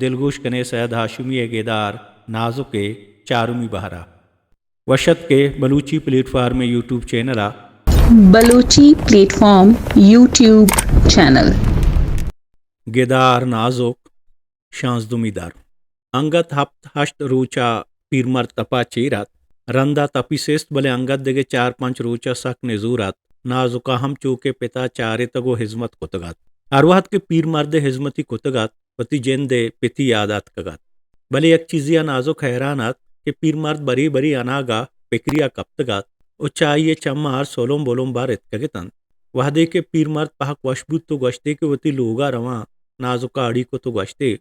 دلگوش کنے سید ہاشمی ءِ گدار نازک ءِ چارمی بہر ءَ۔ وش اتک ئے بلوچی پلیٹ فارم ءِ یوٹیوب چینل ءَ۔ Balochi plate form YouTube channel. گدار نازک، شانزدمی در۔ انگت ہپت ہشت روچ ءَ پیرمرد تپا چیر ات۔ رند ءَ تپی سست، بلے انگت دگہ چار پنچ روچ ءَ سک نزور ات۔ نازک ءَ ہم چو کہ پت ءَ چارتگ ءُ ہزمت کتگ ات۔ ہر وہد کہ پیرمرد ءِ ہزمتی کتگ ات، وتی جند ءِ پتی یاد اتکگ ات۔ بلے یک چیزے ءَ نازک حیران ات کہ پیرمرد برے برے اناگہ پکرے ءَ کپتگ ات ءُ چہ آئی ءِ چماں ہر سلمب المب ءَ رتکگ اتنت۔ وہدے کہ پیرمرد پہک وش بوت ءُ گوشتے کہ وتی لوگ ءَ رواں، نازک ءَ اڑی کت ءُ گوشتے،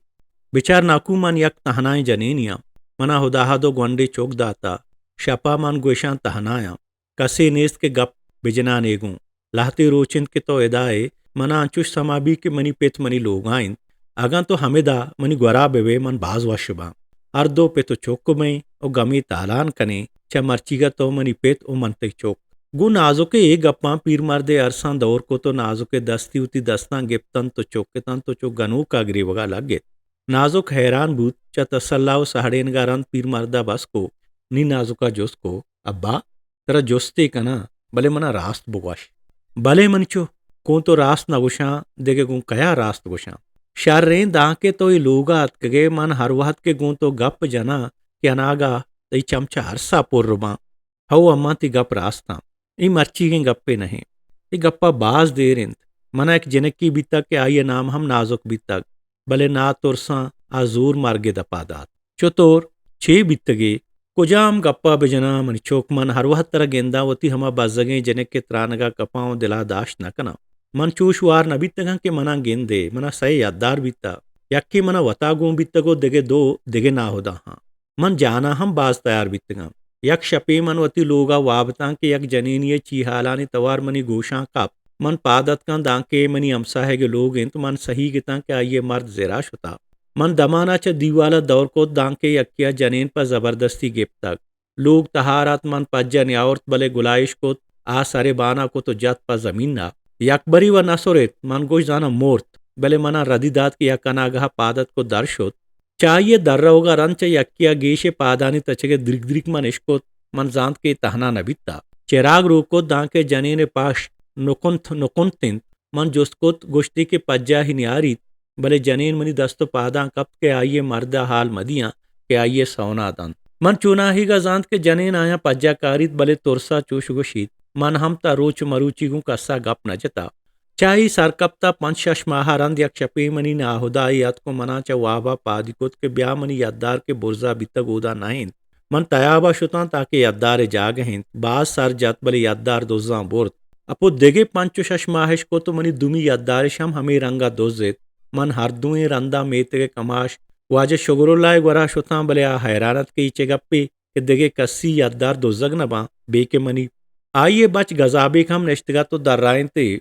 بچار ناکو، من یک تہنائیں جنینے آں۔ من ءَ ہداہد ءُ گونڈے چک داتہ۔ شپ ءَ من گوشاں تہنایاں۔ کسے نیست کہ گپ بجنان ئے گوں۔ لہتے روچ انت کہ تو ادا ئے، من ءَ انچوش سما بیت کہ منی پت منی لوگ ءَ انت۔ اگاں تو ہمدا منی گورا بہ بئے، من باز وش باں۔ ہر دو پت ءُ چک بئیں ءُ گمے تالان کنیں، چہ مرچیگ ءَ تو منی پت ءُ من تئی چک۔ گوں نازک ءِ اے گپاں پیرمرد ءِ ارساں دور کت ءُ نازک ءِ دستی وتی دستاں گپتنت ءُ چکتنت ءُ چو گنوک ءَ گریوگ ءَ لگت۔ نازک حیران بوت، چہ تسلا ءُ سہڑینگ ءَ رند پیرمرد ءَ بس کو۔ نی نازک ءَ جست کو، ابا، ترا جستے کناں، بلے من ءَ راست بگوش۔ بلے منی چک، گوں تو راست نہ گوشاں، دگہ گوں کیا راست گوشاں؟ شریں، دانکہ تو اے لوگ ءَ اتکگ ئے، من ہر وہد کہ گوں تو گپ جناں کہ اناگہ تئی چم چہ ارس ءَ پر باں۔ ہو اماں، تئی گپ راست انت۔ اے مرچیگیں گپے نہ انت۔ اے گپ ءَ باز دیر انت۔ من ءَ یک جنکے بیتگ کہ آئی ءِ نام ہم نازک بیتگ، بلے ناترساں آ زور مرگ ءِ دپ ءَ دات۔ چتور؟ چے بیتگ ئے؟ کجام گپ ءَ بہ جناں منی چک؟ من ہر وہد ترا گنداں، وتی ہما بزگیں جنک ءِ ترانگ ءَ کپاں ءُ دل ءَ داشت نہ کناں۔ من چوش وار نہ بیتگاں کہ من ءَ گند ئے۔ من ءَ سئے یدار بیتہ۔ یکے من ءَ وت ءَ گون بیتگ ءُ دگہ دو دگہ ناہداہاں۔ من جان ءَ ہم باز تیار بیتگاں۔ یک شپے من وتی لوگ ءَ واب اتاں کہ یک جنینے ءِ چیہالانی توار منی گوشاں کپت۔ من پاد اتکاں، دانکہ منی ہمساہگ ءِ لوگ انت۔ من سہیگ اتاں کہ آئی ءِ مرد زر ءَ شتہ۔ من دمان ءَ چہ دیوال ءَ دور کت، دانکہ یکے ءَ جنین پہ زبردستی گپتگ۔ لوگ تہار ات، من پجہ نیاورت، بلے گلائیش کت، آ سر ءِ بان ءَ کت ءُ جت پہ زمین ءَ۔ یکبرے وَ نہ سرت، من گوشت زاناں مرت، بلے من ءَ ردی دات کہ یک اناگہ ءَ پاد اتک ءُ در شت۔ چہ آئی ءِ در روگ ءَ رند چہ یکے ءَ گیش ءِ پادانی تچگ ءِ دریک دریک من اشکت۔ من زانت کہ اے تہنا نہ بیتہ۔ چراگ روک کت، دانکہ جنین ءِ پشت نکنت نکنت انت۔ من جست کت، گوشتی کہ پجاہی نیاریت، بلے جنین منی دست ءُ پاداں کپت کہ آئی ءِ مرد ءَ ہال مہ دیاں کہ آئی ءِ سونا دنت۔ من چوناہیگ ءَ زانت کہ جنین آیاں پجہ کاریت، بلے ترس ءَ چوش گوشیت۔ من ہم تاں روچ مروچی گوں کس ءَ گپ نہ جتہ۔ چہ اے سرکپت ءَ پنچ شش ماہ ءَ رند یک شپے منی ناہدائے اتک ءُ من ءَ چہ واب ءَ پادی کت کہ بیا، منی یدار کہ برز ءَ بیتگ، اودا نہ انت۔ من تیاب ءَ شتاں تاکہ یدار ءِ جاگہ انت۔ باز سر جت، بلے یدار دزاں برت۔ اپو دگہ پنچ ءُ شش ماہش کت ءُ منی دومی یدارش ہم ہمے رنگ ءَ دز ات۔ من ہر دوئیں رنداں میتگ ءِ کماش واجہ شگراللہ ءِ گورا شتاں، بلے آ حیران ات کہ اے چے گپے کہ دگہ کسی یدار دزگ نہ باں، بے کہ منی۔ آئی ءِ بچ گزابیک ہم نشتگ ات ءُ درائینت ئے،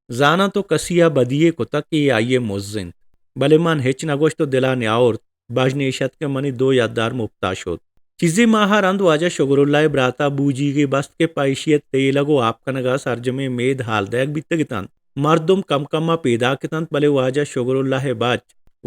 زاناں تو کسی ءَ بدی یے کتگ کہ اے آئی ءِ مز انت۔ بلے من ہچ نہ گوشت ءُ دل ءَ نیاورت۔ بژن ایش ات کہ منی دو یدار مپت ءَ شت۔ چیزے ماہ ءَ رند واجہ شگراللہ ءِ برات ءَ بوجیگے بست کہ پہ ایشی ءِ تیلگ ءُ آپ کنگ ءَ سرجمیں مید ہال دئیگ بیتگ اتنت۔ مردم کم کم ءَ پیداک اتنت، بلے واجہ شگراللہ ءِ بچ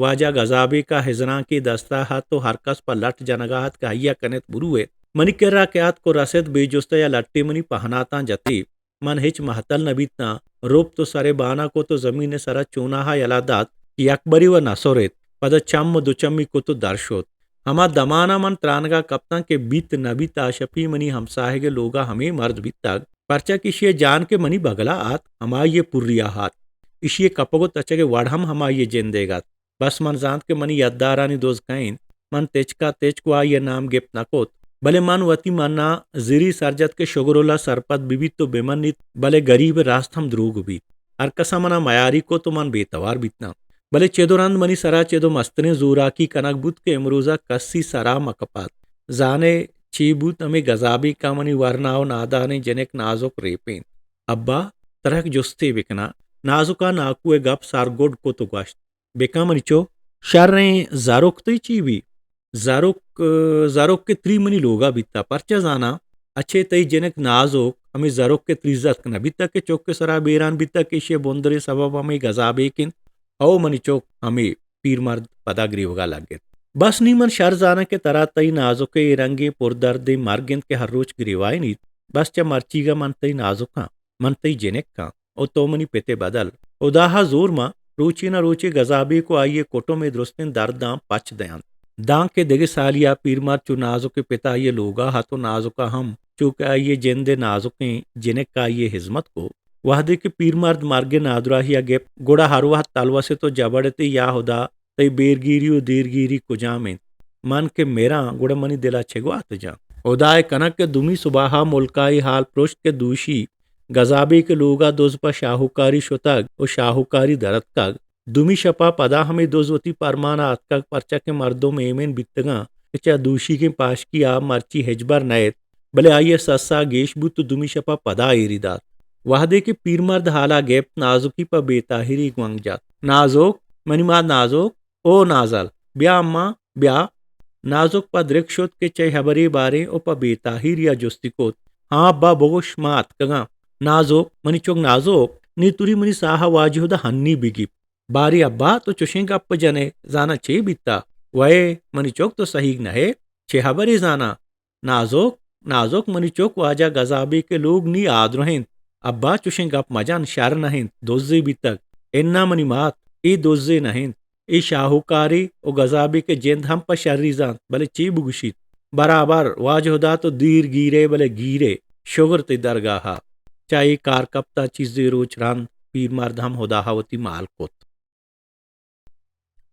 واجہ گزابیک ءَ ہزرانکے دست ءَ ات ءُ ہرکس پہ لٹ جنگ ءَ ات کہ آئی ءَ کن ات بروئیت۔ منی کرا کہ اتک ءُ رست، بے جست ءَ یا لٹے منی پہناتاں جت ئے۔ من ہچ مہتل نہ بیتاں، رپت ءُ سر ءِ بان ءَ کت ءُ زمین ءِ سرا چوناہا یلہ دات کہ یکبرے وَ نہ سرت، پدا چم ءُ دوچمی کت ءُ در شت۔ ہما دمان ءَ من ترانگ ءَ کپتاں کہ بیت نہ بیت، آ شپی منی ہمساہگ ءِ لوگ ءَ ہمے مرد بیتگ، پرچا کہ ایشی ءِ جان کہ منی بگل ءَ ات، ہمائی ءِ پری ءَ ات۔ ایشی ءِ کپگ ءُ تچگ ءِ وڑ ہم ہمائی ءِ جندیگ ات۔ بس من زانت کہ منی یدارانی دز کئے انت۔ من تچک ءَ تچک ءُ آئی ءِ نام گپت نہ کت، بلے من وتی من ءَ زری سر جت کہ شگراللہ سرپد بہ بیت ءُ بہ منیت، بلے گریب ءِ راست ہم دروگ بیت۔ ہر کس ءَ من ءَ میاری کت ءُ من بے توار بیتاں۔ بلے چد ءُ رند منی سرا چد ءُ مستریں زوراکی کنگ بوت کہ امروز ءَ کسی سرا مہ کپات۔ زانئے چے بوت؟ ہمے گزابیک ءَ منی ورنا ءُ نادانیں جنک نازک ریپینت۔ ابا، ترا یک جستے بکناں۔ نازک ءَ ناکو ءِ گپ سر گڈ کت ءُ گوشت، بکن منی چک، شریں زروک تئی چی بی؟ زروک، زروک کہ تری منی لوگ ءَ بیتا، پرچا زاناں؟ اچھے تئی جنک نازک ہمے زروک کہ تری زتک نہ بیتا کہ چک ءِ سرا بیران بیتا کہ ایشی ءِ بندریں سبب ہمے گزابیک انت؟ ہو منی چک، ہمے۔ پیرمرد پدا گریوگا لگت۔ بس نی من شر زاناں کہ ترا تئی نازک ءِ اے رنگیں پردردیں مرگ انت کہ ہر روچ گریوائینیت۔ بس چہ مرچیگا من تئی نازکاں، من تئی جنکاں، و تو منی پت ءِ بدل۔ ہداہا زور ما، روچے نہ روچے گزابیک و آئی ءِ کٹم اے درستیں درداں پچ دینت۔ دانکہ دگہ سالیا پیرمرد چو نازک ءِ پت آئی ءِ لوگا ات و نازکا ہم، چو کہ آئی ءِ جند ءِ نازکیں جنک آئی ءِ ہزمت کو۔ وہدے کہ پیرمرد مرگ ءِ نادراہیا گپت، گڑا ہر وہد تلوسے تو جبڑتے، یا ہدا، تئی بیرگیری و دیرگیری کجام انت؟ من کہ مراں، گڑا منی دلا چہ گوات جاں؟ ہدائے کنگ کہ دومی صباہا ملکا اے حال پرشت کہ دوشی گزابیک ءِ لوگا دز پہ شاہوکاری شتگ و شاہوکاری درتکگ۔ دومی شپا پدا ہمے دز وتی پرمانا اتکگ، پرچا کہ مردم ایمن بیتگاں کہ چہ دوشیگیں پاشکیا مرچی ہچبر نئیت، بلے آئی ءِ سسا گیش بوت و دومی شپا پدا ایری دات۔ وہدے کہ پیرمرد حالا گپت، نازکی پہ بے تاہیری گونگ جت۔ نازک، منی مات نازک، او نازل، بیا اماں، بیا۔ نازک پہ درک شت کہ چے ہبرے باریں و پہ بے تاہیریا جستی کت۔ ہاں ابا بگوش، ما اتکگاں۔ نازک، منی چک نازک، نی توری منی ساہا واجہ ہدا ہنی بگیپت۔ باریں ابا تو چشیں گپ جنئے، زاناں چے بیتا؟ وئے منی چک تو سہیگ نہ ئے، چے ہبرے زاناں؟ نازک، نازک منی چک، واجہ گزابیک ءِ لوگ نی آدرہ انت۔ ابا چشیں گپ مجن، شر نہ انت، دزے بیتگ۔ اناں منی مات، اے دزے نہ انت، اے شاہوکارے و گزابیک ءِ جند ہم پہ شری زانت، بلے چے بگوشیت؟ برابر، واجہ ہدا تو دیر گیرئے بلے گیرئے، شگر تئی درگاہا۔ چہ اے کارکپتا چیزے روچ رند پیرمرد ہم ہداہا وتی مال کت۔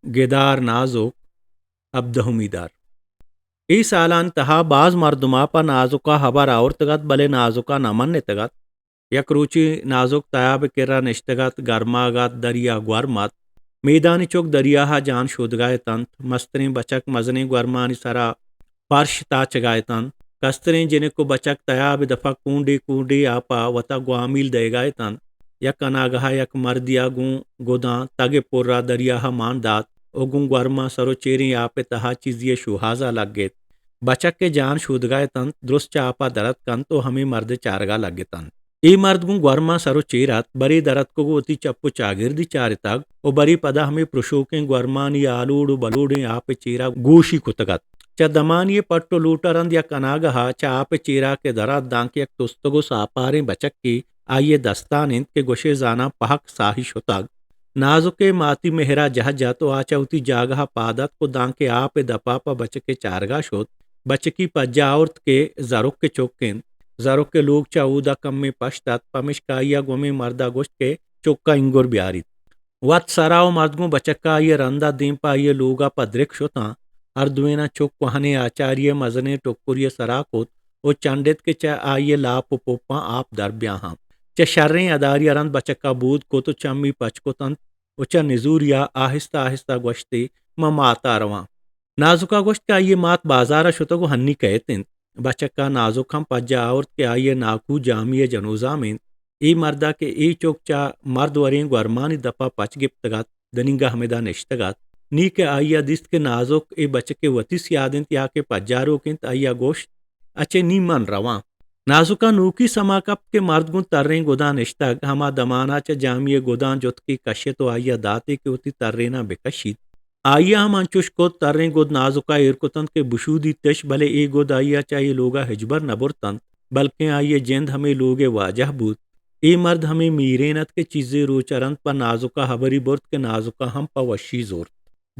گدار نازک، ہبدہمی در۔ اے سالانی تہا باز مردما پہ نازکا ہبر آورتگ ات، بلے نازکا نہ منتگ ات۔ یک روچے نازک تیاب ءِ کرا نشتگ ات، گرماگ ات، دریا گورم ات۔ میدانی چک دریاہا جان شودگا اتنت۔ مستریں بچک مزنیں گورمانی سرا پرش تاچگا اتنت۔ کستریں جنک و بچک تیاب ءِ دپا کونڈے کونڈے آپا وتا گوامیل دئیگا اتنت۔ یک اناگہا یک مردیا گوں گداں تگ ءِ پرا دریاہا مان دات و گوں گورماں سر و چیریں آپ ءِ تہا چیزے ءِ شوہازا لگت۔ بچک ءِ جان شودگا اتنت، درست چہ آپا در اتکنت و ہمے مرد ءِ چارگا لگتنت۔ اے مرد گوں گورماں سر و چیر ات، برے در اتکگ و وتی چپ و چاگردی چارتگ و برے پدا ہمے پرشوکیں گورمانی آلوڑ و بلوڑیں آپ ءِ چیرا گوشی کتگ ات۔ چہ دمانی ءِ پٹ و لوٹا رند یک اناگہا چہ آپ ءِ چیرا کہ در ات، دانکہ یک تستگ و ساپاریں بچکے آئی ءِ دستان انت کہ گوشئے زاناں پہک ساہی شتگ۔ نازک ءِ ماتی مہرا جہ جت و آ چہ وتی جاگہا پاد اتک و دانکہ آپ ءِ دپا پہ بچک ءِ چارگا شت، بچکی پجا آورت کہ زرک ءِ چک انت۔ زرک ءِ لوگ چہ اودا کمے پشت ات، پمشکا آئیا گوں ہمے مردا گوشت کہ چکا اینگر بیاریت۔ وت سرا و مرد گوں بچکا آئی ءِ رندا دیم پہ آئی ءِ لوگا پہ درک شتاں۔ ہر دوئیناں چک کوہنیں آچاری ءِ مزنیں ٹکری ءِ سرا کت و چنڈت کہ چہ آئی ءِ لاپ و پوپاں آپ در بیاہاں۔ چہ شریں اداریا رند بچکا بود کت و چمی پچ کتنت و چہ نزوریا آہستہ آہستہ گوشتی، من ماتا رواں۔ نازکا گوشت کہ آئی ءِ مات بازارا شتگ و ہنی کئیت انت۔ بچکا نازک ہم پجا آورت کہ آئی ءِ ناکو جامی ءِ جنوزام انت۔ اے مردا کہ اے چک چہ مرد وریں گورمانی دپا پچ گپتگ ات، دنیگا ہمدا نشتگ ات۔ نی کہ آئیا دیست کہ نازک اے بچک ءِ وتی سیاد انت یا کہ پجاروک انت، آئیا گوشت، اچے نی من رواں۔ نازکا نوکی سما کپت کہ مرد گوں تریں گداں نشتگ، ہما دمانا چہ جامی ءِ گداں جتکے کشت و آئیا داتے کہ وتی تریناں بکشیت۔ آئیا ہم انچوش کت، تریں گد نازکا ایر کتنت کہ بشودیتش، بلے اے گد آئیا چہ اے لوگا ہچبر نہ برتنت، بلکیں آئی ءِ جند ہمے لوگ ءِ واجہ بوت۔ اے مرد ہمے میرین ات کہ چیزے روچ ءَ رند پہ نازک ءَ ہبری برت کہ نازک ءَ ہم پہ وشی زرت۔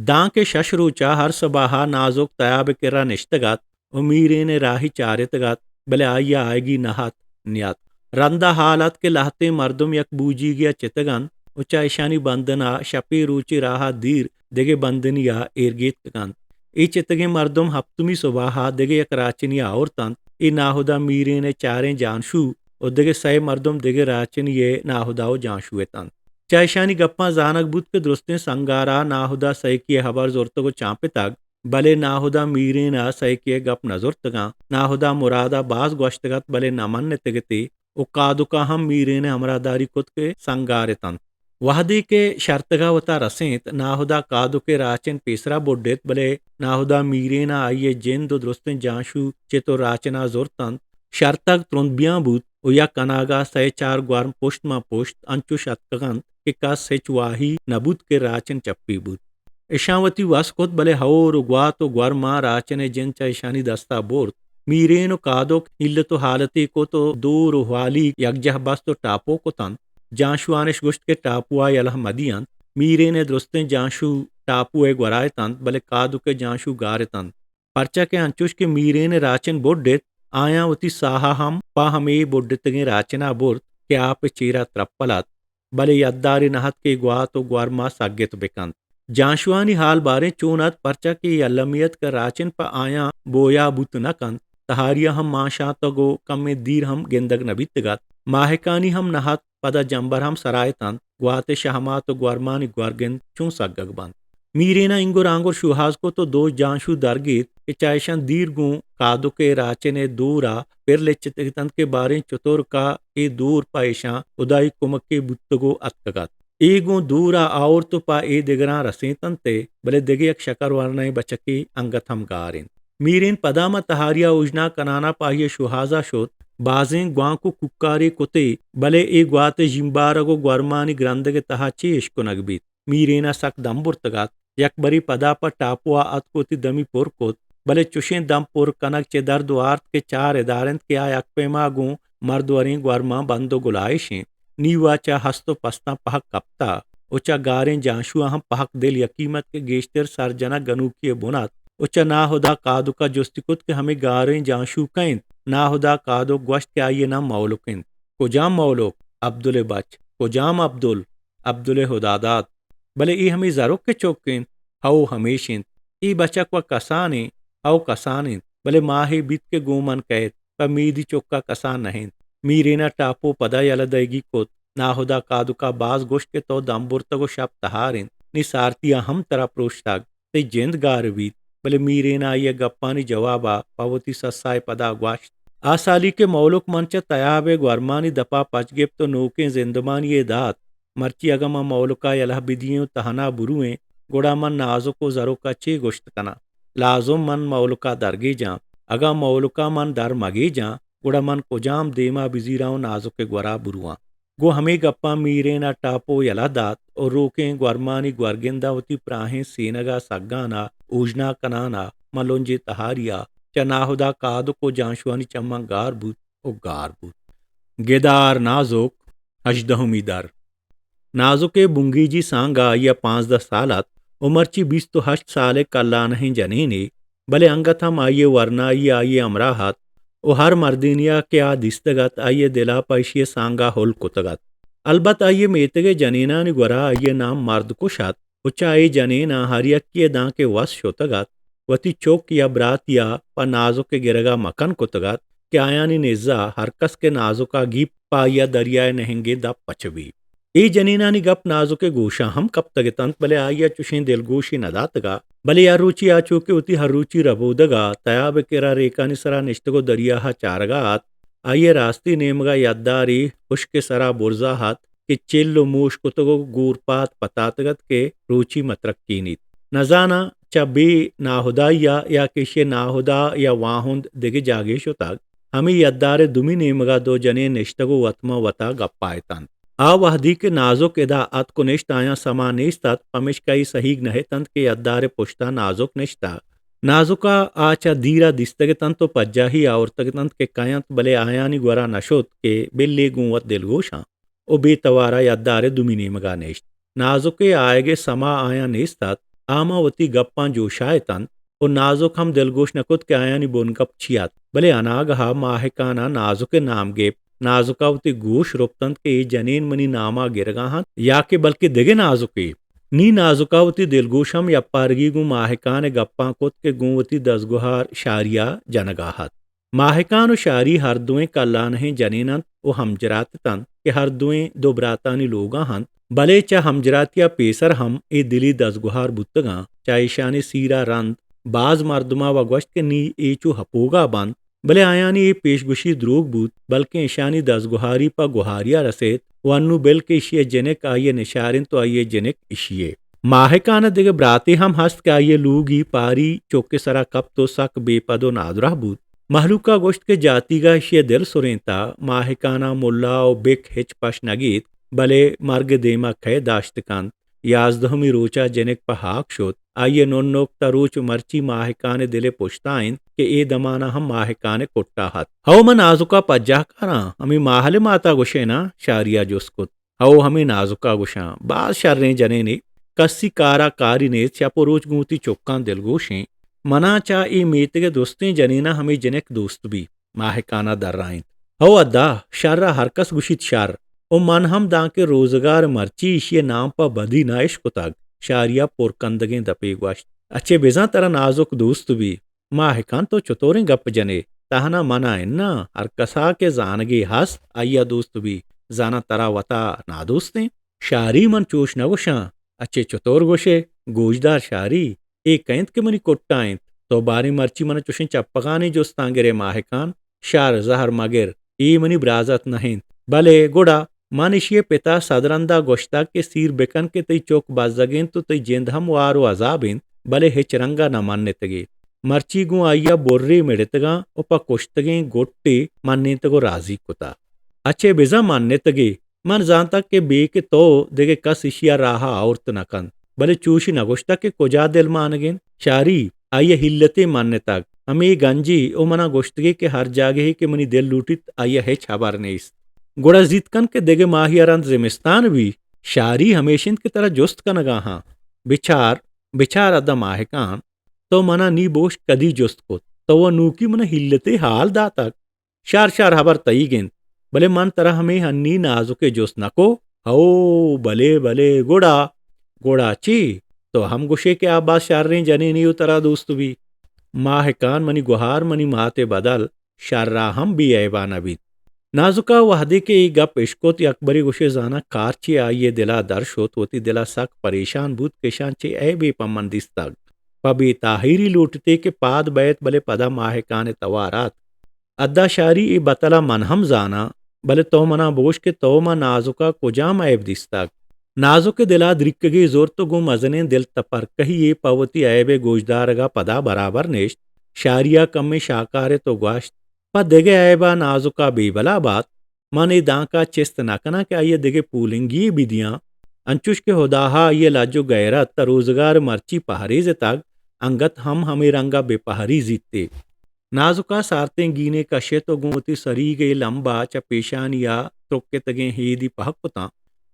دانکہ شش روچ ءَ ہر سباہ ءَ نازک تیاب ءِ کرا نشتگ ات ءُ میرین ءِ راہی چارتگ ات، بلے آئی ءَ آیگی نہ ات، نیاتک۔ رند ءَ ہال ات کہ لہتیں مردم یک بوجیگے ءَ چتگ انت ءُ چہ اشانی بندن ءَ شپے روچے راہ ءَ دیر دگہ بندنی ءَ ایرگیتک کنت۔ اے چتگیں مردم ہپتمی سباہ ءَ دگہ یک راچنی ءَ آورت انت۔ اے ناہدا میرین ءِ چاریں جانشو ءُ دگہ سئے مردم دگہ راچنی ءِ ناہدا ءُ جانشو اتنت۔ چہ اشانی گپاں زانگ بوت کہ درستیں سنگار ءَ ناہدا سئیکی ءِ ہبر زرتگ ءُ چانپتگ، بلے ناہدا میرین ءَ سئیکی ءِ گپ نہ زرتگاں۔ ناہدا مراد ءَ باز گوشتگ ات، بلے نہ منتگ اتی۔ ءُ کادک ءَ ہم میرین ءِ ہمراہداری کت کہ سنگار اتنت۔ وہدے کہ شرتگ ءَ وتا رسینت، ناہدا کادک ءِ راچن پیسرا بڈت، بلے ناہدا میرین ءَ آئی ءِ جند ءُ درستیں جانشو چت ءُ راچن ءَ زرت انت۔ شرتگ ترند بیان بوت ءُ یک اناگہ سئے چار گورم پشت ماں پشت انچوش اتکگ انت کہ کس ہچ واہی نہ بوت کہ راچن چپی بوت۔ اشاں وتی وس کت، بلے ہئور و گوات و گورماں راچن ء جند چہ اشانی دست ء برت۔ میرین و کادک ہیلت و حالتے کت و دور و ہوالیگ یکجاہ بست و ٹاپو کت انت۔ جانشوانش گوشت کہ ٹاپو ء یلہ مہ دینت۔ میرین ء درستیں جانشو ٹاپو ء گورا اتنت، بلے کادک ء جانشو گار اتنت۔ پرچا کہ انچوش کہ میرین ء راچن بڈ ات، آیاں وتی ساہ ء ہم پہ ہمے بڈتگیں راچن ء برت کہ آپ ء چیرا ترپل ات، بلے یدارے نہ ات کہ گوات و گورما سگت بکنت۔ جانشوانی حال باریں چون ات، پرچا کہ اے المی ات کہ راچن پہ آیاں بویا بوت نہ کنت۔ تہاری ء ہم مانشاتگ و کمیں دیر ہم گندگ نہ بیتگ ات۔ ماہکانی ہم نہ ات، پدا جمبر ہم سرا اتنت۔ گوات ء شہمات و گورمانی گورگند چون سگگ بنت؟ میرین ء اینگر آنگر شوہاز کت و دو جانشو درگیت کہ چہ اشاں دیر گوں کادک ء راچن ء دور ء پر لچتگ اتنت کہ باریں چتورکا اے دور پہ اشاں ہدائی کمکے بوتگ و اتکگ ات۔ اے گوں دور ء آورت و پہ اے دگراں رسینتنت ء، بلے دگہ یک شکر ورنائیں بچکے انگت ہم گار انت۔ میرین پدا ماں تہاری ء اوژنا کنان ء پہ آئی ء شوہاز ء شت، بازیں گوانک و کوکارے کت ئے، بلے اے گوات ء ژیمبارگ و گورمانی گرندگ ء تہا چے اشکنگ بیت؟ میرین ء سک دم برتگ ات۔ یکبرے پدا پہ ٹاپو ء اتک و وتی دمی پر کت، بلے چشیں دم پر کنگ چہ درد و آرت کہ چار ادار انت کہ آ یک پیما گوں مردوریں گورماں بند و گلائش انت۔ نی وا چہ ہست و پستاں پہک کپتہ و چہ گاریں جانشواں ہم پہک دل یکیم ات کہ گیشتر سر جنگ گنوکی ء بن ات و چہ ناہدا کادک ء جستی کت کہ ہمے گاریں جانشو کئے انت؟ ناہدا کادک گوشت کہ آئی ء نام مولک انت۔ کجام مولک؟ عبدل ء بچ۔ کجام عبدل؟ عبدل ء ہداداد۔ بلے اے ہمے زرک ء چک انت؟ ہئو، ہمیش انت۔ اے بچک و کسان انت؟ ہئو، کسان انت۔ بلے ماہے بیت کہ گوں من کئیت، پہ میدی چکا کسان نہ انت۔ میرین ء ٹاپو پدا یلہ دئیگی کت۔ ناہدا کادکا باز گوشت کہ تو دم برتگ و شپ تہار انت، نی سارتیا ہم ترا پروشتگ، تئی جند گار بیت۔ بلے میرین ء آئی ء گپانی جوابا پہ وتی سسائے پدا گوشت، آ سالی کہ مولک من چہ تیاب ء گورمانی دپا پچ گپت و نوکیں زندمانی یے دات، مرچی اگاں من مولکا یلہ بدییں و تہنا برویں، گڑا من نازک و زرکا چے گوشت کناں؟ لازم من مولکا درگیجاں۔ اگاں مولکا من در مگیجاں، گڑا من کجام دیما بزیراں و نازک ء گورا برواں؟ گوں ہمے گپاں میرین ء ٹاپو یلہ دات و روکیں گورمانی گورگند ء وتی پراہیں سینگ ء سگان ء اوژنا کنان ء ملنجیں تہاری ء چہ ناہدا کادک و جانشوانی چماں گار بوت و گار بوت۔ گدار نازک، ہژدہمی در۔ نازک ء بنگیجی سانگ ء آئی ء پانزدہ سال ات و مرچی بیست و ہشت سال ء کلانہیں جنینے، بلے انگت ہم آئی ء ورنائی ء آئی ء ہمراہ ات و ہر مردینی ء کہ آ دیستگ ات، آئی ء دل ء پہ ایشی ء سانگ ء ہل کتگ ات۔ البت آئی ء میتگ ء جنینانی گورا آئی ء نام مردکش ات و چہ اے جنیناں ہر یکے ء دانکہ وس شتگ ات، وتی چک یا براتی ء پہ نازک ء گرگ ء مکن کتگ ات کہ آیانی نز ء ہرکس کہ نازک ء گیپت، پہ آئی ء دریا ء نہنگیں دپ پچ بیت۔ اے جنینانی گپ نازک ء گوشاں ہم کپتگ اتنت، بلے آئی ء چشیں دلگوشے نہ داتگ ات۔ بلے ہر روچی آ چو کہ وتی ہر روچی ربودگ ء تیاب ء کرا ریکانی سرا نشتگ و دریا ء چارگ ء ات، آئی ء راستی نیمگ ء یدارے ہشک ء سرا برزا ات کہ چل و موش کتگ و گورپاد پتاتگ ات کہ روچی مترکینیت۔ نزاناں چہ بے ناہدائی ء یا کہ ایشی ء ناہدا یا واہند دگہ جاگہے شتگ۔ ہمے یدار ء دومی نیمگ ء دو جنین نشتگ و وت ماں وتا گپا اتنت۔ آ وہدی کہ نازک ادا اتک و نشت آیاں سما نیست ات، پمیشکا اے سہیگ نہ اتنت کہ یدار ء پشتا نازک نشتہ۔ نازکا آ چہ دیرا دیستگ اتنت و پجاہی آورتگ اتنت کہ کئے انت، بلے آیانی گورا نہ شت کہ بلے گوں وت دلگوشاں و بے توارا یدار ء دومی نیمگا نشت۔ نازک ء آیگ ء سما آیاں نیست ات، آ ماں وتی گپاں جوشا اتنت و نازک ہم دلگوش نہ کت کہ آیانی بنگپ چی ات۔ بلے اناگہا ماہکان ء نازک ء نام گپت۔ نازکا وتی گوش رپتنت کہ اے جنین منی ناما گرگا انت یا کہ بلکہ دگہ نازکے۔ نی نازکا وتی دلگوش ہم یپارگی گوں ماہکان ء گپاں کت کہ گوں وتی دزگوہار شاریا جنگا ات۔ ماہکان و شاری ہر دوئیں کلانہیں جنین انت و ہمجرات اتنت کہ ہر دوئیں دو براتانی لوگا انت، بلے چہ ہمجراتیا پیسر ہم اے دلی دزگوہار بوتگاں۔ چہ ایشانی سیرا رند باز مردما و گوشت کہ نی اے چو ہپوگا بنت، بلے آیانی اے پیشگوشی دروگ بوت، بلکیں ایشانی دزگوہاری پہ گوہاریا رسیت و انو بل کہ ایشی ء جنک آئی ء نشار انت و آئی ء جنک ایشی ء۔ ماہکان ء دگہ براتے ہم ہست کہ آئی ء لوگی پاری چک ء سرا کپت و سک بے پد و نادراہ بوت۔ مہلوکا گوشت کہ جاتیگا ایشی ء دل سرینتا، ماہکانا ملا و بک ہچ پش نگیت، بلے مرگ ء دیما کئے داشت کنت؟ یازدہمی روچ ءَ جنک پہ ہاک شت۔ آئی ءِ ننوک تا روچ مرچی ماہکان ءِ دل ءِ پشتا انت کہ اے دمان ءَ ہم ماہکان ءِ کٹ ءَ ات۔ ہو، من نازک ءَ پجاہ کاراں، ہمے ماہل ءِ مات ءَ گوشئے نا؟ شاری ءَ جست کت۔ ہو، ہمے نازک ءَ گوشاں، باز شریں جنینے، کسی کار ءَ کاری نیست، شپ ءُ روچ گوں وتی چکاں دلگوش ایں۔ منا چہ اے میتگ ءِ درستیں جنیناں ہمے جنک دوست بی۔ ماہکان ءَ درائینت۔ ہو ادا، شر ءَ ہر کس گوشیت شر، ءُ من ہم دانکہ روزگار مرچی ایشی ءِ نام پہ بدی نہ اشکتگ۔ شاری ءَ پر کندگیں دپے گوشت، اچے بزاں ترا نازک دوست بی۔ ماہکان، تو چتوریں گپ جنئے؟ تہنا من ءَ اناں، ہر کس ءَ کہ زانگے ہست، آئی ءَ دوست بی۔ زاناں ترا وتا نادوستیں؟ شاری، من چوش نہ گوشاں۔ اچے چتور گوشئے؟ گوشدار شاری، اے کئے انت کہ منی کٹ ءَ انت؟ تو باریں مرچی من ءَ چوشیں چپگانیں جستاں گرئے؟ ماہکان، شر، زہر مگر، اے منی برازات نہ انت۔ بلے گڑا من ایشی ءِ پت ءَ صد رند ءَ گوشتگ کہ سیر بکن کہ تئی چک بزگ انت ءُ تئی جند ہم وار ءُ عذاب انت، بلے ہچ رنگ ءَ نہ منتگ ئے۔ مرچی گوں آئی ءَ برے مڑتگاں ءُ پہ کشتگیں گٹے منینتگ ءُ رازی کتہ۔ اچے بزاں منتگ ئے، من زانتگ کہ بے کہ تو دگہ کس ایشی ءَ راہ ءَ آورت نہ کنت، بلے چوشی نہ گوشتگ کہ کجا دل مانگ انت۔ شاری، آئی ءَ ہلتے منتگ، ہمے گنجی ءُ من ءَ گوشتگی کہ ہر جاگہے کہ منی دل لوٹیت، آئی ءَ ہچ ہبر نیست۔ گڑا زیت کن کہ دگہ ماہی ءَ رند زمستان بی۔ شاری، ہمیش انت کہ ترا جست کنگ ءَ آں۔ بچار، بچار ادا ماہکان، تو من ءَ نی بوش کدی جست کت؟ تو ءَ نوکی من ءَ ہلتے حال داتگ۔ شر شر، ہبر تئیگ انت، بلے من ترا ہمے ہنی نازک ءِ جست نہ کو۔ ہو، بلے، بلے، گڑا، گڑا چی؟ تو ہم گوشے کہ آ باز شریں جنینے ءُ ترا دوست بی۔ ماہکان، منی گوہار، منی مات ءِ بدل، شر ءَ ہم بے عیب ءَ نہ بیت۔ نازک ءَ وہدے کہ اے گپ اشکت، یکبرے گوشے زاناں کار چی آئی ءِ دل ءَ در شت، وتی دل ءَ سک پریشان بوت کہ اشاں چے عیبے پہ من دیستگ۔ پہ بے تاہیری لوٹتے کہ پاد بئیت، بلے پدا ماہکان ءِ توار ات۔ ادا شاری، اے بتل ءَ من ہم زاناں، بلے تو من ءَ بگوش کہ تو ماں نازک ءَ کجام عیب دیستگ؟ نازک ءِ دل ءَ دریکگے زرت ءُ گوں مزنیں دل تپرکہی یے پہ وتی عیب ءِ گوشدارگ ءَ پدا برابر نشت۔ شاری ءَ کمے شاکارت ءُ گوشت، پہ دگہ عیب ءَ نازک ءَ بے بلا بات، من اے دانک ءَ چست نہ کناں کہ آئی ءَ دگہ پولنگی یے بدیاں، انچوش کہ ہداہا آئی ءِ لج ءُ غیرت تہ روزگار مرچی پہریزتگ، انگت ہم ہمے رنگ ءَ بہ پہریزیت ئے۔ نازک ءَ سارتیں گینے کشت ءُ گوں وتی سریگ ءِ لمب ءَ چہ پیشانی ءَ ترکتگیں ہیدی پہک کتاں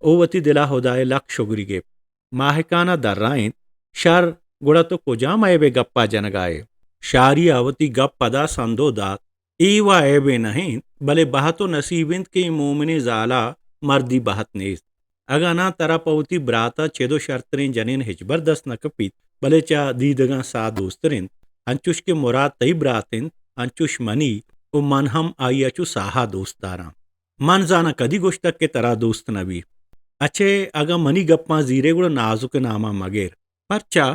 ءُ وتی دل ءَ ہدا ءِ لک شگری گپت۔ ماہکان ءَ درائینت، شر، گڑا تو کجام عیب ءِ گپ ءَ جنگ ءَ ئے؟ شاری ءَ وتی گپ پدا سندو دات، اے وا عیبے نہ انت، بلے بہت ءُ نصیب انت کہ اے مومنیں زال ءَ مردی بہت نیست۔ اگاں ناں ترا پہ وتی برات ءَ چد ءُ شرتریں جنین ہچبر دست نہ کپیت، بلے چہ دیدگاں ساہ دوستر انت۔ انچوش کہ مراد تئی برات انت، انچوش منی، ءُ من ہم آئی ءَ چو ساہ ءَ دوست داراں۔ من زاناں کدی گوشتگ کہ ترا دوست نہ بی۔ اچھے، اگاں منی گپاں زیرے گڑا نازک ءِ نام ءَ مگر۔ پرچا؟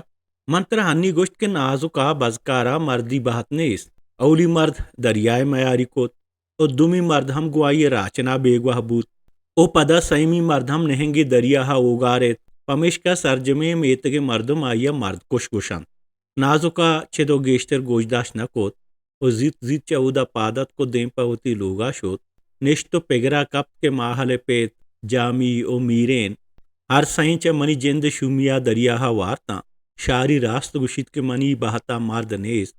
من ترا ہنی گوشت کہ نازک ءَ بزکار ءَ مردی بہت نیست۔ اولی مرد دریا ءِ میاری کت ءُ دومی مرد ہم گوں آئی ءِ راچن ءَ بیگواہ بوت ءُ پدا سیمی مرد ہم نہنگے دریا ءَ اوگار ایت، پمیشکا سرجمیں میتگ ءِ مردم آئی ءَ مرد کش گوش انت۔ نازک ءَ چد ءُ گیشتر گوشداشت نہ کت ءُ زیت زیت چہ اودا پاد اتک ءُ دیم پہ وتی لوگ ءَ شت۔ نشت ءُ پگر ءَ کپت کہ ماہل ءِ پت، جامی ءُ میرین ہر سئیں چہ منی جند ءِ شومی ءَ دریا ءَ وارتاں۔ شاری راست گوشیت کہ منی بہت ءَ مرد نیست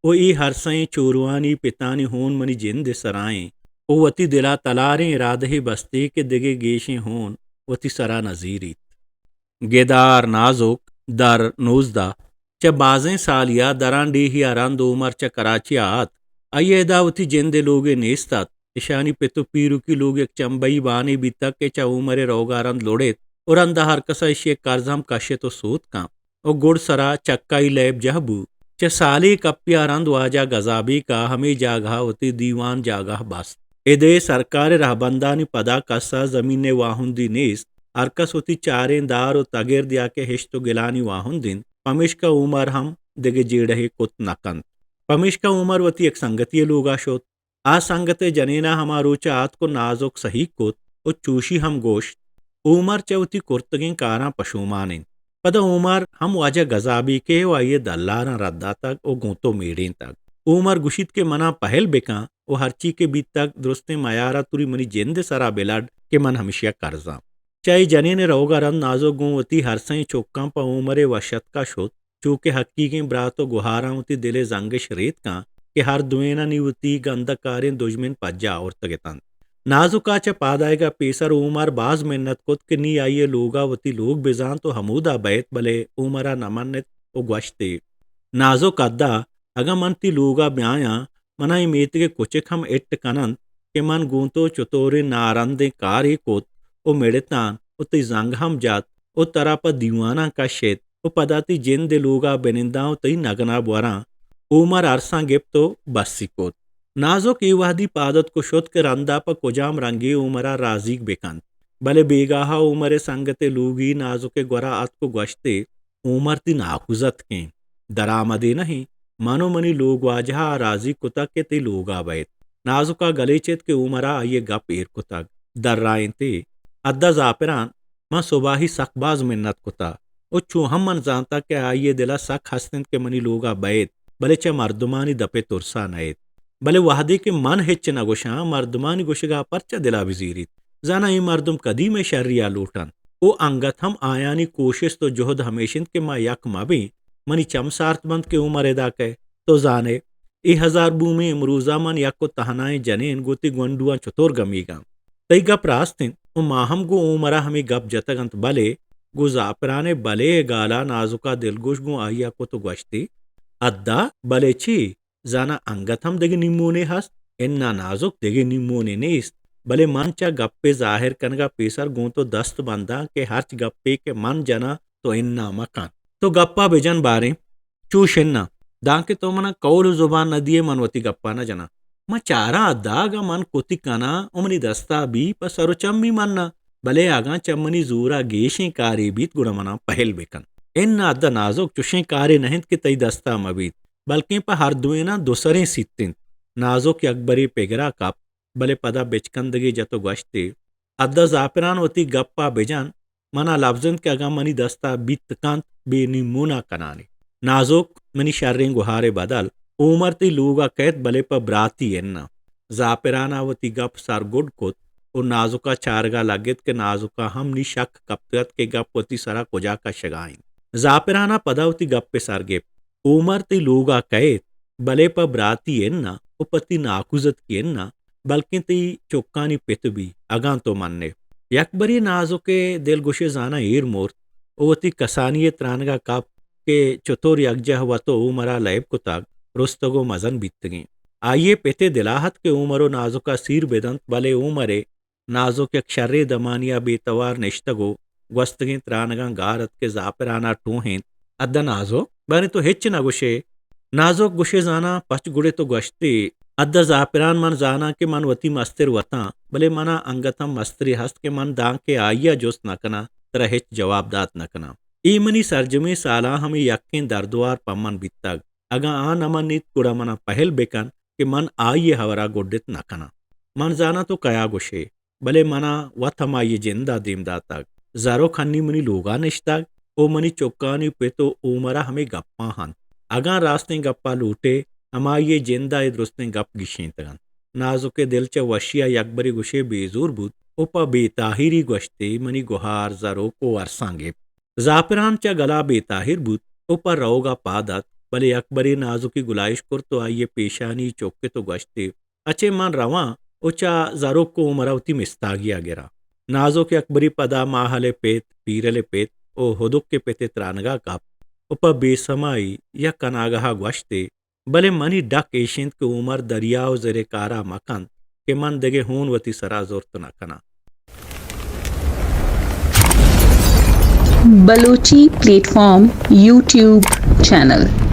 ءُ اے ہر سئیں چوروانی پتانی ہون منی جند ءِ سرا ایں ءُ وتی دل ءَ تلاریں ارادہے بستے کہ دگہ گیشیں ہون وتی سرا نہ زیریت۔ گدار نازک، در نوزدہ۔ چہ بازیں سالی ءَ درانڈیہی ءَ رند عمر چہ کراچی ءَ ات۔ آئی ءَ ادا وتی جند ءِ لوگے نیست ات۔ اشانی پت ءُ پیرکی لوگ یک چمبئی بانے بیتگ کہ چہ عمر ءِ روگ ءَ رند لڑیت ءُ رند ءَ ہر کس ءَ اشی ءِ کرز ہم کشت ءُ سوت کنت ءُ گڈ سرا چکائی لیب جہ بو۔ چہ سالے کپی ءَ رند واجہ گزابیک ءَ ہمے جاگہ ءَ وتی دیوان جاگہ بست۔ ادے سرکار ءِ رہبندانی پدا کس ءَ زمین ءِ واہندی نیست۔ ہر کس وتی چاریں دار ءُ تگرد یا کہ ہشت ءُ گلانی واہند انت، پمیشکا عمر ہم دگہ جیڑہے کت نہ کنت۔ پمیشکا عمر وتی یک سنگتی ءِ لوگ ءَ شت۔ آ سنگت ءِ جنین ءَ ہما روچ ءَ آتک ءُ نازک سہی کت ءُ چوشی ہم گوشت، عمر چہ وتی کرتگیں کاراں پشومان انت۔ پدا عمر ہم واجہ گزابیک ءِ ءُ آئی ءِ دلالاں رد داتگ ءُ گوں تو میڑینتگ۔ عمر گوشیت کہ منا پہل بکن ءُ ہرچی کہ بیتگ درستیں میار ءَ توری منی جند ءِ سرا بلڈ کہ من ہمشی ءَ کرزاں۔ چہ اے جنین ءِ روگ ءَ رند نازک گوں وتی ارسیں چکاں پہ عمر ءِ وش اتک ءَ شت، چو کہ حقیقیں برات ءُ گہاراں وتی دل ءِ زنگش ریتکاں کہ ہر دوئینانی وتی گندکاریں دژمن پجا آورتگ اتنت۔ نازک ءَ چہ پاد آیگ ءَ پیسر عمر باز منت کت کہ نی آئی ءِ لوگ ءَ وتی لوگ بزانت ءُ ہمودا بئیت، بلے عمر ءَ نہ منت ءُ گوشت ئے، نازک ادا، اگاں من تئی لوگ ءَ بیایاں، من ءَ اے میتگ ءِ کچک ہم اٹ کن انت کہ من گوں تو چتوریں نارندیں کارے کت ءُ مڑتاں ءُ تئی زنگ ہم جت ءُ ترا پہ دیواناں کشت ءُ پدا تئی جند ءِ لوگ ءَ بننداں ءُ تئی نگن ءَ بوراں۔ عمر ارساں گپت ءُ بسی کت۔ نازک اے وہدی پاد اتک ءُ شت کہ رندا پہ کجام رنگے عمر ءَ رازیگ بکنت۔ بلے بیگاہ ءَ عمر ءِ سنگت ءِ لوگی نازک ءِ گورا اتک ءُ گوشت ئے، عمر تئی ناکوزہ اتکیں، درآمدے نہ ایں۔ من ءُ منی لوگ واجہ ءَ رازی کتگ کہ تئی لوگ ءَ بئیت۔ نازک ءَ گلیچت کہ عمر ءَ آئی ءِ گپ ایر کتگ۔ درائینت ئے، ادا زاپران، من سباہی سک باز منت کتہ ءُ چو ہم من زانتگ کہ آئی ءِ دل ءَ سک ہست انت کہ منی لوگ ءَ بئیت، بلے چہ مردمانی دپ ءِ ترس ءَ نئیت۔ بلے وہدے کہ من ہچ نہ گوشاں، مردمانی گوشگ ءَ پرچا دل ءَ بزیریت؟ زاناں اے مردم کدی مئے شری ءَ لوٹ انت؟ ءُ انگت ہم آیانی کوشست ءُ جہد ہمیش انت کہ ما یک مہ بیں۔ منی چم سارت بنت کہ عمر ادا کئے۔ تو زان ئے، اے ہزار بومیں امروز ءَ من یک ءُ تہنائیں جنین گوں تئی گونڈواں چتور گمیگ آں؟ تئی گپ راست انت ءُ ما ہم گوں عمر ءَ ہمے گپ جتگ انت، بلے گوں زاپران ءِ بلے ءِ گال ءَ نازک ءَ دلگوش گوں آئی ءَ کت ءُ گوشت ئے، ادا بلے چے؟ زاناں انگت ہم دگہ نیمونے ہست؟ اناں نازک، دگہ نیمونے نیست، بلے من چہ گپے ظاہر کنگ ءَ پیسر گوں تو دست بنداں کہ ہرچ گپے کہ من جناں تو اناں مکن۔ تو گپ ءَ بجن باریں، چوش اناں، دانکہ تو من ءَ قول ءُ زبان نہ دیئے من وتی گپ ءَ نہ جناں۔ من چاراں ادا اگاں من کتی کناں ءُ منی دست ءَ بی پہ سر ءُ چمی مناں، بلے اگاں چہ منی زور ءَ گیشیں کارے بیت گڑا من ءَ پہل بکن۔ اناں ادا نازک، چوشیں کارے نہ انت کہ تئی دست ءَ مہ بیت، بلکیں پہ ہر دوئیناں دو سریں سیت انت۔ نازک یکبرے پگر ءَ کپت، بلے پدا بچکندگے جت ءُ گوشت ئے، ادا زاپران وتی گپ ءَ بجن، من ءَ لبز انت کہ اگاں منی دست ءَ بیت کنت بے نی مون ءَ کنانے۔ نازک، منی شریں گہار ءِ بدل، عمر تئی لوگ ءَ کئیت بلے پہ براتی اناں۔ زاپران ءَ وتی گپ سرگڈ کت ءُ نازک ءَ چارگ ءَ لگت کہ نازک ءَ ہم نی شک کپتگ ات کہ گپ وتی سر ءَ کجا کشگ ءَ انت۔ زاپران ءَ پدا وتی گپ ءِ سر گپت۔ عمر تئی لوگ ءَ کئیت، بلے پہ براتی اناں ءُ پہ تئی ناکوزتکی اناں، بلکیں تئی چکانی پت بی، اگاں تو من ئے۔ یکبرے نازک ءِ دلگوش ءِ زاناں ایر مرت ءُ وتی کسانی ءِ ترانگ ءَ کپت کہ چتور یکجاہ وت ءُ عمر ءَ لیب کتگ، رستگ ءُ مزن بیتگیں۔ آئی ءِ پت ءِ دل ءَ ات کہ عمر ءُ نازک ءَ سیر بدنت، بلے عمر ءِ نازک یک شریں دمانی ءَ بے توار نشتگ ءُ گوستگیں ترانگاں گار ات کہ زاپران ءَ ٹوہینت، ادا نازک، باریں تو ہچ نہ گوش ئے؟ نازک گوش ئے زاناں پچ گڑے تو گوشت ئے۔ ادا زاپران من زاناں کہ من وتی مستر وتاں، بلے من ءَ انگت ہم مسترے ہست کہ من دانکہ آئی ءَ جست نہ کناں، ترا ہچ جواب دات نہ کناں۔ اے منی سرجمیں سالاں ہمے یکیں دردوار پہ من بیتگ۔ اگاں آ نہ منیت گڑا من ءَ پہل بکن کہ من آئی ءِ ہبر ءَ گڈت نہ کناں۔ من زاناں تو کیا گوش ئے، بلے من ءَ وت ہمائی ءِ جند ءَ دیم داتگ۔ زروک ہنی منی لوگ ءَ نشتگ ءُ منی چکانی پت ءُ عمر ءَ ہمے گپاں ہنت۔ اگاں راستیں گپ ءَ لوٹ ئے، ہمائی ءِ جند ءَ اے درستیں گپ گیشینتگ انت۔ نازک ءِ دل چہ وشی ءَ یکبرے گوش ئے بے زور بوت ءُ پہ بے تاہیری گوشت ئے، منی گہار، زروک ءُ ارساں گپت۔ زاپران چہ گل ءَ بے تاہیر بوت ءُ پہ روگ ءَ پاد اتک، بلے یکبرے نازکی گلائیش کرت ءُ آئی ءِ پیشانی چکت ءُ گوشت ئے، اچے من رواں ءُ چہ زروک ءُ عمر ءَ وتی مستاگی ءَ گراں۔ نازک یکبرے پدا ماہل ءِ پت، پیرل ءِ پت ءُ ہدک ءِ پت ءِ ترانگ ءَ کپت ءُ پہ بے سمائی یک اناگہ ءَ گوشت ئے، بلے منی ڈک ایش انت کہ عمر دریا ءُ زر ءِ کار ءَ مہ کنت کہ من دگہ ہون وتی سر ءَ زرت نہ کناں۔ Balochi plate form YouTube channel.